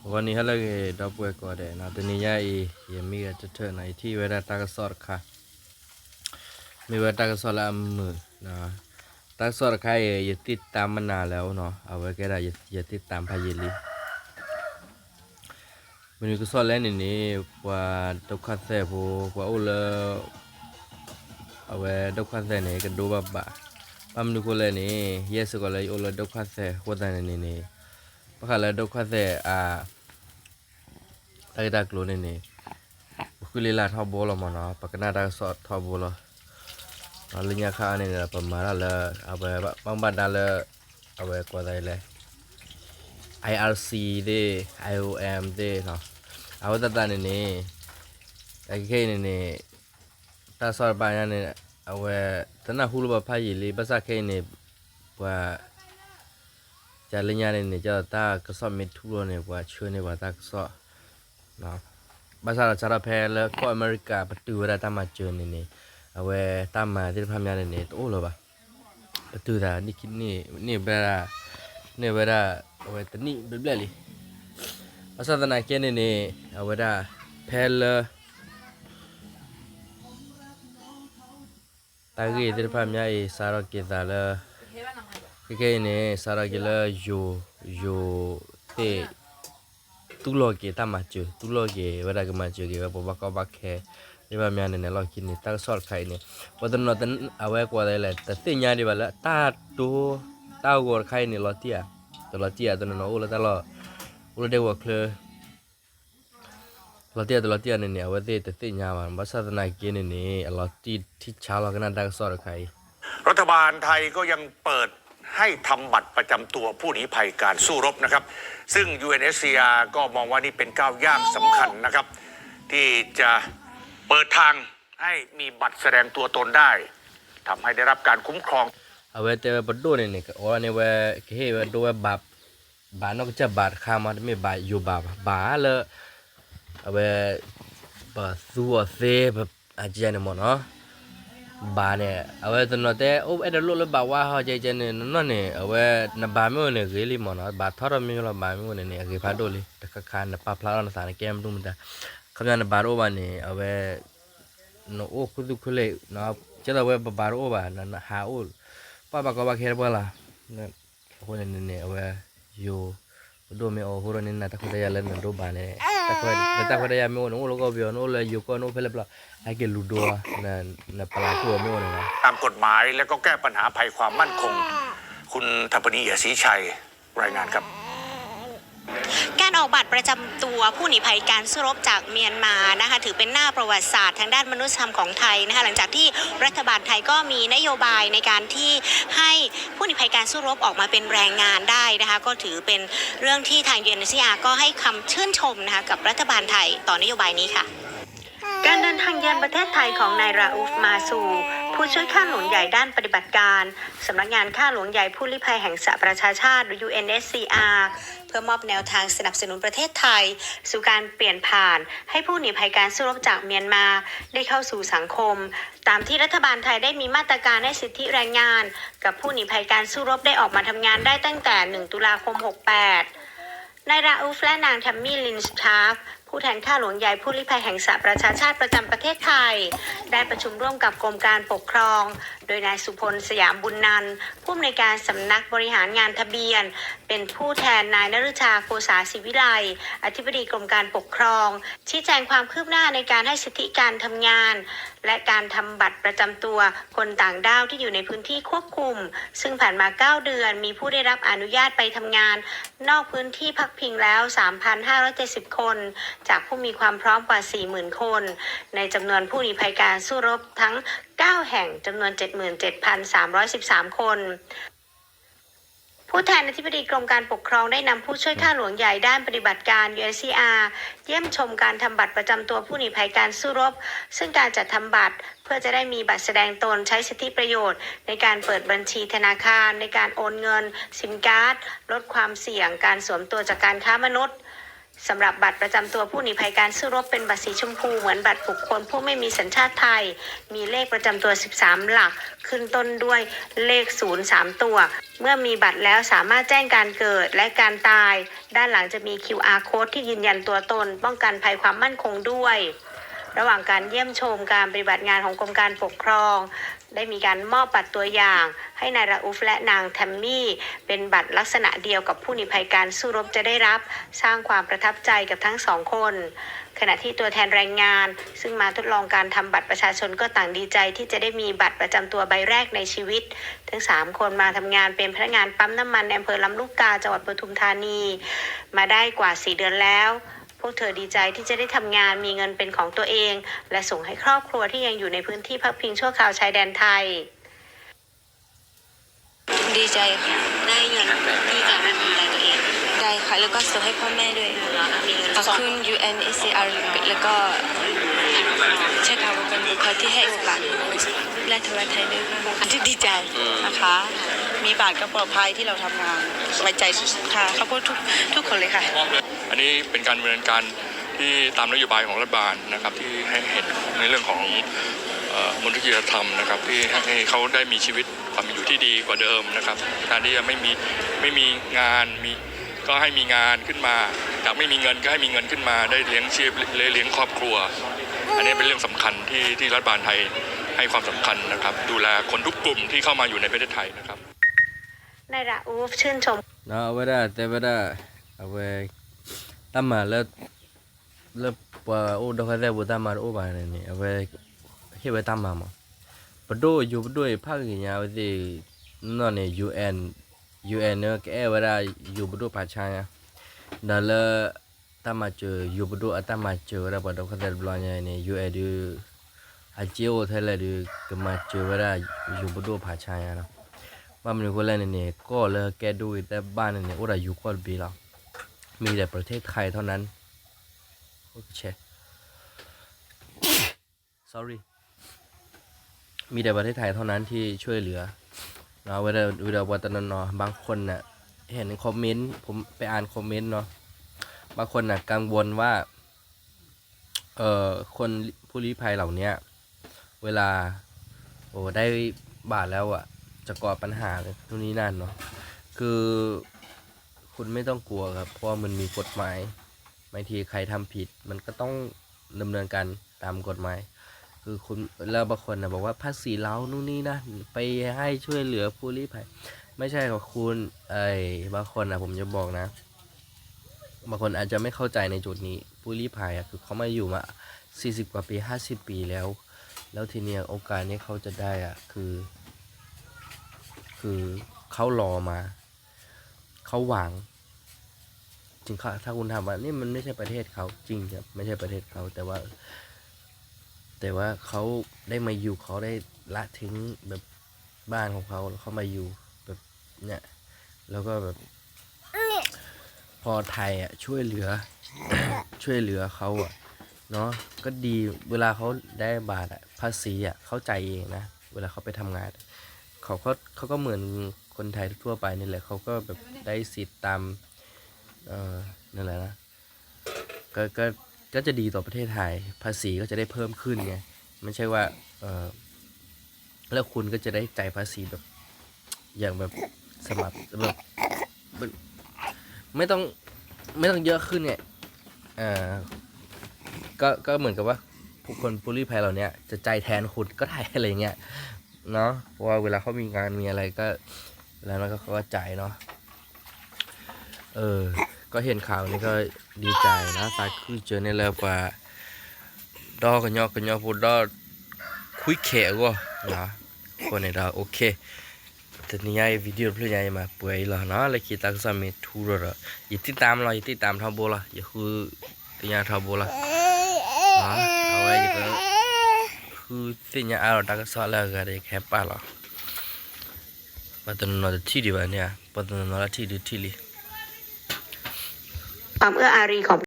ဂီၤနံၤဟါလၢအဂ့ၤ ဒီပုၢ်ဝဲၢ်ကိးဂၤဒဲးနီၤ, တနံၤညါအံၤ ယမံဂဲၤထၢၣ်ထၢၣ်နီၤ, ယထံၣ်ဝဲဒၣ်တၢ်ကစီၣ်တခါ, မ့ၢ်ဝဲတၢ်ကစီၣ်လၢအမုာ်, တၢ်ကစီၣ်တခါအံၤ ယသ့ၣ်တၢ်မနုၤလဲၣ်အိၣ်နီၤ, အဝဲကဲဒၣ်ယသ့ၣ်တၢ်ဖးယံာ်လံ မနုၤကစီၣ်လဲၣ်န့ၣ်န့ၣ် ပှၤဒုက္ခသည်ဖိ ပှၤအိၣ်လၢ အဝဲဒုက္ခသည်န့ၣ် ကဒိဘၣ်ဘၣ်, ဘၣ်မနုၤအဃိလဲၣ်န့ၣ် ယဲစ့ၢ်ကီးလၢယအိၣ်လၢဒုက္ခသည်အဃိသတးန့ၣ်န့ၣ် ဘၣ်ဃးလၢဒုက္ခသည် အ တၢ်ဂ့ၢ်တၢ်ကျိၤန့ၣ်န့ၣ် ပဃုလ့လၢ်ထီဘိလီၤမ့ၢ်နီၤ, ပကနၣ်တၢ်ကစီၣ်ထီဘိလီၤ. လၢညါခါအံၤန့ၣ်ဒီး ပမၤတၢ်လၢ အဝဲဘၣ်မူဘၣ်ဒါလၢ အဝဲကိးသးလဲၣ် IRC သ့ၣ် IOM သ့ၣ်နီၤ, အဝဲသတးန့ၣ်န့ၣ် အခဲအံၤန့ၣ်န့ၣ် တၢ်ကစီၣ်တဘၣ်ညါန့ၣ် အဝဲ တနၢ်ဟူလၢၤဘၣ်ဖးယံာ်လံ, ဘၣ်ဆၣ်ခဲအံၤန့ၣ် ပှၤ ကလၢညါန့ၣ်န့ၣ် ကဲဒီးတၢ်ကစီၣ်မ့ၢ်ထူၣ်လီၤန့ၣ် ပှၤဆှၢန့ၢ်ပှၤတၢ်ကစီၣ် ဘၣ်ဆၣ်ဒီးစးထီၣ်ဖဲလၢကီၢ်အမဲရကၤ ပတုာ်ဝဲဒၣ်တၢ်မၤစၢၤန့ၣ်န့ၣ် အဝဲတၢ်မၤသ့ၣ်တဖၣ်မးန့ၣ်န့ၣ် တအိၣ်လၢၤဘၣ်. ပတုာ်သး န့ၢ်ဝဲဒၣ် န့ၢ်ဝဲဒၣ် အဝဲတနံၣ်ဘျဲၣ်ဘျဲၣ်လံ. ဘၣ်ဆၣ်သနာ်က့န့ၣ်န့ၣ် အဝဲဒၣ် ဖဲလၢ တၢ်ဂ့ၢ်သ့ၣ်တဖၣ်မးအံၤ စးထီၣ်က့ၤသးလၢ ခဲခဲအံၤန့ၣ် စးထီၣ်က့ၤလၢယိၤ ယိၤသ့ၣ် သူလီၤက့ၤတၢ်မၤစၢၤ သူလီၤက့ၤဝဲဒၣ်ကမၤစၢၤက့ၤဝဲပှၤဘၣ်ကီဘၣ်ခဲ သ့ၣ်တဖၣ်မးန့ၣ်န့ၣ် လီၢ်ခံန့ၣ် တၢ်ကစီၣ်တခါအံၤန့ၣ် ပှၤတနီၤ အဝဲကိးသးလဲၣ် တသ့ၣ်ညါဒံးဘၣ်လၢ တၢ်တိ တၢ်ဂီၤတခါအံၤန့ၣ် လီၤတံၢ်ဧါ တလီၤတံၢ်ဧါ တနီၤနီၤအိၣ်လၢတၢ်လီၢ် အိၣ်လၢဒဲကဝီၤချၢ လီၤတံၢ်ဧါတလီၤတံၢ်ဧါန့ၣ်န့ၣ် အဝဲသ့ၣ်တသ့ၣ်ညါဘၣ်. ဘၣ်ဆၣ်သနာ်က့န့ၣ်န့ၣ် အလီၤတံၢ်ထံဆါလီၤကနၣ်တၢ်ကစီၣ်တခါအံၤ รัฐบาลไทยก็ยังเปิดให้ทำบัตรประจำตัวผู้ลี้ภัยการสู้รบนะครับ ซึ่ง ยูเอ็นเอชซีอาร์ ก็มองว่านี่เป็นก้าวย่างสำคัญนะครับ ที่จะเปิดทางให้มีบัตรแสดงตัวตนได้ ทำให้ได้รับการคุ้มครอง အဝဲတဲဝဲပဒိၣ်န့ၣ်န့ၣ် ကအိးန့ၢ်ဝဲ ကဟ့ၣ်ဝဲဒိၣ်ဝဲဘၣ် ဘၣ်နီၢ်ကစၢ်ဘၣ်တခါမး တမ့ၢ်ဘၣ်ယိၤဘၣ်ဘၣ် ဘၣ်လၢ အဝဲ ပသူအီၤသ့ အကဲန့ၣ်မ့ၢ်နီၤ ဘၣ်န့ၣ် အဝဲတနီၤတဲ အိၣ်အဲၣ်ဒိးလိၣ်လၢဘၣ်ဝါဟီကဲကဲန့ၣ် နီၢ်နီၢ်န့ၣ် အဝဲ နဘၣ်မ့ၢ်အိၣ်န့ၣ် ဂ့ၤလံမ့ၢ်နီၤ ဘၣ်ထီထီၣ်မ့ၢ်လီၤ ဘၣ်မ့ၢ်အိၣ်န့ၣ်န့ၣ် အဂ့ၤဖးဒိၣ်လံ တခါခါ နပာ်ဖျါထီၣ်နသး နကဲမနုၤမတၤ ခီပညီနဘၣ်တအိၣ်ဘၣ်န့ၣ် အဝဲ နအိၣ်ခူသူၣ်ခူလ့ၣ် ကဲသိးဝဲပဘၣ်တအိၣ်ဘၣ် နဟးအိၣ် ပှၤဘၣ်ကီဘၣ်ခဲတပှၢ်လီၤ အဃိန့ၣ်န့ၣ် အဝဲ ယိၤ ပဒိၣ်မ့ၢ်အိးဃိဒီးန့ၣ် နတၢ်ခွဲးတၢ်ယာ်လၢနဒိးဘၣ်န့ၣ် နတၢ်ခွဲးတၢ်ယာ်မ့ၢ်အိၣ်န့ၣ် အိၣ်လၢကီၢ်ပယီၤ နအိၣ်လၢယိၤကီၢ် နအိၣ်ဖဲလဲၣ်ပျီ ဟဲက့ၤလူၤဒိး နပလၢ်တူၢ်အီၤမ့ၢ်အိၣ်န့ၣ်လီၤ ตามกฎหมาย และก็แก้ปัญหาภัยความมั่นคง คุณทัพพนี เอี่ยมศรีชัย รายงานครับ การออกบัตรประจำตัวผู้หนีภัยการสู้รบจากเมียนมานะคะ ถือเป็นหน้าประวัติศาสตร์ทางด้านมนุษยธรรมของไทยนะคะ หลังจากที่รัฐบาลไทยก็มีนโยบายในการที่ให้ผู้หนีภัยการสู้รบออกมาเป็นแรงงานได้นะคะ ก็ถือเป็นเรื่องที่ทาง ยูเอ็นเอชซีอาร์ ก็ให้คำชื่นชมนะคะกับรัฐบาลไทยต่อนโยบายนี้ค่ะ การเดินทางเยือนประเทศไทยของนายราอูฟ มาซู ผู้ช่วยข้าหลวงใหญ่ด้านปฏิบัติการ สำนักงานข้าหลวงใหญ่ผู้ลี้ภัยแห่งสหประชาชาติ หรือ ยูเอ็นเอชซีอาร์ เพื่อมอบแนวทางสนับสนุนประเทศไทย สู่การเปลี่ยนผ่านให้ผู้หนีภัยการสู้รบจากเมียนมา ได้เข้าสู่สังคม ตามที่รัฐบาลไทยได้มีมาตรการให้สิทธิแรงงาน กับผู้หนีภัยการสู้รบได้ออกมาทำงานได้ตั้งแต่ หนึ่ง ตุลาคม หกแปด นายราอูฟ และนางแทมมี่ ลินสชาร์ฟ ผู้แทนข้าหลวงใหญ่ผู้ลี้ภัยแห่งสหประชาชาติประจำประเทศไทย ได้ประชุมร่วมกับกรมการปกครอง โดยนายสุพล สยามบุญนันท์ ผู้อำนวยการสำนักบริหารงานทะเบียน เป็นผู้แทนนายนฤชา โกษาศิวิไลย์ อธิบดีกรมการปกครอง ชี้แจงความคืบหน้าในการให้สิทธิการทำงาน และการทำบัตรประจำตัวคนต่างด้าวที่อยู่ในพื้นที่ควบคุม ซึ่งผ่านมา เก้า เดือน มีผู้ได้รับอนุญาตไปทำงาน นอกพื้นที่พักพิงแล้ว สามพันห้าร้อยเจ็ดสิบ คน จากผู้มีความพร้อมกว่า สี่หมื่น คน ในจำนวนผู้ลี้ภัยการสู้รบทั้ง เก้า แห่ง จำนวน เจ็ดหมื่นเจ็ดพันสามร้อยสิบสาม คน ผู้แทนอธิบดีกรมการปกครองได้นำผู้ช่วยข้าหลวงใหญ่ด้านปฏิบัติการ ยูเอ็นเอชซีอาร์ เยี่ยมชมการทำบัตรประจำตัวผู้ลี้ภัยการสู้รบ ซึ่งการจัดทำบัตรเพื่อจะได้มีบัตรแสดงตนใช้สิทธิประโยชน์ในการเปิดบัญชีธนาคาร ในการโอนเงิน ซิมการ์ด ลดความเสี่ยงการสวมตัวจากการค้ามนุษย์ สำหรับบัตรประจำตัวผู้หนีภัยการสู้รบเป็นบัตรสีชมพูเหมือนบัตรบุคคลผู้ไม่มีสัญชาติไทย มีเลขประจำตัว สิบสาม หลัก ขึ้นต้นด้วยเลข ศูนย์ สาม ตัว เมื่อมีบัตรแล้วสามารถแจ้งการเกิดและการตาย ด้านหลังจะมี คิวอาร์ code ที่ยืนยันตัวตน ป้องกันภัยความมั่นคงด้วย ระหว่างการเยี่ยมชมการปฏิบัติงานของกรมการปกครอง ได้มีการมอบบัตรตัวอย่างให้นายราอูฟและนางแทมมี่ เป็นบัตรลักษณะเดียวกับผู้หนีภัยการสู้รบจะได้รับ สร้างความประทับใจกับทั้งสองคน ขณะที่ตัวแทนแรงงาน ซึ่งมาทดลองการทำบัตรประชาชนก็ต่างดีใจที่จะได้มีบัตรประจำตัวใบแรกในชีวิต ทั้งสามคนมาทำงานเป็นพนักงานปั๊มน้ำมันในอำเภอลำลูกกา จังหวัดปทุมธานี มาได้กว่าสี่เดือนแล้ว พวกเธอดีใจที่จะได้ทำงานมีเงินเป็นของตัวเอง และส่งให้ครอบครัวที่ยังอยู่ในพื้นที่พักพิงชั่วคราวชายแดนไทย ดีใจค่ะ ได้เงินที่จะมาดูแลตัวเอง ได้ค่ะ แล้วก็ส่งให้พ่อแม่ด้วย ขอบคุณ ยู เอ็น เอช ซี อาร์ แล้วก็ ใช่ค่ะ ขอบคุณที่ให้โอกาส และทางไทยด้วยค่ะ ดีใจนะคะ มีบัตรก็ปลอดภัยที่เราทำงาน ไว้ใจค่ะ ขอบคุณทุกทุกคนเลยค่ะ อันนี้เป็นการดำเนินการที่ตามนโยบายของรัฐบาลนะครับ ที่ให้เห็นในเรื่องของเอ่อมนุษยธรรมนะครับ ที่ให้เขาได้มีชีวิตความเป็นอยู่ที่ดีกว่าเดิมนะครับ การที่จะไม่มีไม่มีงานมีก็ให้มีงานขึ้นมา จากไม่มีเงินก็ให้มีเงินขึ้นมาได้เลี้ยงชีพเลี้ยงครอบครัว อันนี้เป็นเรื่องสำคัญที่ที่รัฐบาลไทยให้ความสำคัญนะครับ ดูแลคนทุกกลุ่มที่เข้ามาอยู่ในประเทศไทยนะครับ นายราอูฟชื่นชม ဒီးအဝဲဒၣ်တဲဝဲဒၣ် အဝဲ တၢ်မၤလၢ လၢပှၤအိၣ်ဒီးခါသဲၣ်ပူၤတၢ်မၤတအိၣ်ဘၣ်န့ၣ်န့ၣ် အဝဲ ဟ့ၣ်ဝဲတၢ်မၤမး ပဒိၣ်ယိၤပဒိၣ်အံၤဖးက့ၤညါအဝဲသ့ၣ် နီၢ်န့ၣ် ယူ ယူ အ့ၣ် န့ၣ် ကအဲၣ်ဝဲဒၣ်ယိၤပဒိၣ်ဖးဆါညါ ဒီးလၢ တၢ်မၤစၢၤ ယိၤပဒိၣ်အတၢ်မၤစၢၤဝဲဒၣ်ပှၤဒီးခါသဲၣ်တဘျီညါအံၤန့ၣ် ယူ အဲၣ် ဒုး အစ့အိၣ်ထဲလဲၣ်ဒုး ကမၤစၢၤဝဲဒၣ်ယိၤပဒိၣ်ဖးဆါညါလီၤ ဘၣ်မနုၤအဃိလဲၣ်န့ၣ်န့ၣ် ကီၢ်လၢကဲဒိၣ်ဂ့ၤတၢ်ဘၣ်န့ၣ်န့ၣ် အိၣ်ဒီးယိၤကီၢ်တဘ့ၣ်လီၤ မ့ၢ်ဒီး ประเทศไทย เท่านั้น โอเค sorry มีแต่ประเทศไทยเท่านั้นที่ช่วยเหลือ นะ เวลา เวลา ว่าแต่นอนๆ บางคนน่ะ เห็นคอมเมนต์ ผมไปอ่านคอมเมนต์เนาะ บางคนน่ะกังวลว่า เอ่อ คนผู้ลี้ภัยเหล่าเนี้ย เวลา โอ้ ได้บัตรแล้วอ่ะ จะก่อปัญหานู่นนี่นั่นเนาะ คือ คุณไม่ต้องกลัวครับ เพราะว่ามันมีกฎหมาย บางทีใครทำผิด มันก็ต้องดำเนินการตามกฎหมาย คือคุณ แล้วบางคนนะบอกว่าภาษีเรานู่นนี่นั่น ไปให้ช่วยเหลือผู้ลี้ภัย ไม่ใช่ครับคุณ ไอ้ บางคนนะ ผมจะบอกนะ บางคนอาจจะไม่เข้าใจในจุดนี้ ผู้ลี้ภัยอ่ะ คือเขามาอยู่มา สี่สิบ กว่าปี ห้าสิบ ปีแล้ว แล้วทีเนี้ยโอกาสที่เขาจะได้อ่ะ คือ คือเขารอมา เขาหวัง ถึงเขา ถ้าคุณถามว่า นี่มันไม่ใช่ประเทศเขา จริงครับ ไม่ใช่ประเทศเขา แต่ว่า แต่ว่าเขาได้มาอยู่ เขาได้ละทิ้งแบบบ้านของเขา แล้วเขามาอยู่แบบเนี่ย แล้วก็แบบ พอไทยอ่ะ ช่วยเหลือ ช่วยเหลือเขาอ่ะ เนาะ ก็ดี เวลาเขาได้บัตรอ่ะ ภาษีอ่ะ เขาจ่ายเองนะ เวลาเขาไปทำงาน เขาก็ เขาก็เหมือนคนไทยทั่วไปนี่แหละ เขาก็แบบได้สิทธิ์ตาม เอ่อ นั่นแหละนะ ก็ ก็ ก็จะดีต่อประเทศไทย ภาษีก็จะได้เพิ่มขึ้นไง ไม่ใช่ว่า เอ่อ แล้วคุณก็จะได้จ่ายภาษีแบบ อย่างแบบ สม่ำ แบบ แบบ ไม่ต้อง ไม่ต้องเยอะขึ้นเนี่ย เอ่อ ก็ ก็เหมือนกับว่า พวกคนผู้ลี้ภัยเหล่านี้จะจ่ายแทนคุณก็ได้ อะไรอย่างเงี้ย เนาะ เพราะว่าเวลาเขามีงานมีอะไรก็ แล้วมันก็ เขาก็จ่ายเนาะ เออ ก็เห็นข่าวนี้ก็ดีใจนะ သးခုစၢၤန့ၣ်လၢပှၤ ဒီကညီ ကညီဖိ ဒီ ခွံခဲအဂီၢ် အဃိန့ၣ်ဒီး โอเค တနံၤညါအံၤ video တဖျၢၣ်ညါအံၤမး ပှဲၤအံၤလီၤနီၤ လၢခံတၢ်ကစီၣ်မ့ၢ်ထူဒီး ယ ติดตาม လီၤ ယ ติดตาม ထီဘိလီၤ ယဃုသ့ၣ်ညါထီဘိလီၤ အဝဲယက ဃုသ့ၣ်ညါအါဒီးတၢ်ကစီၣ်လၢအဂၤဒီး ယကဟဲပာ်လီၤ ပှၤတနီၤနီၤတထံၣ်ဒံးဘၣ်န့ၣ် ပှၤတနီၤနီၤလၢထံၣ်ဒုးထံၣ်လံ ความเอื้ออารีของ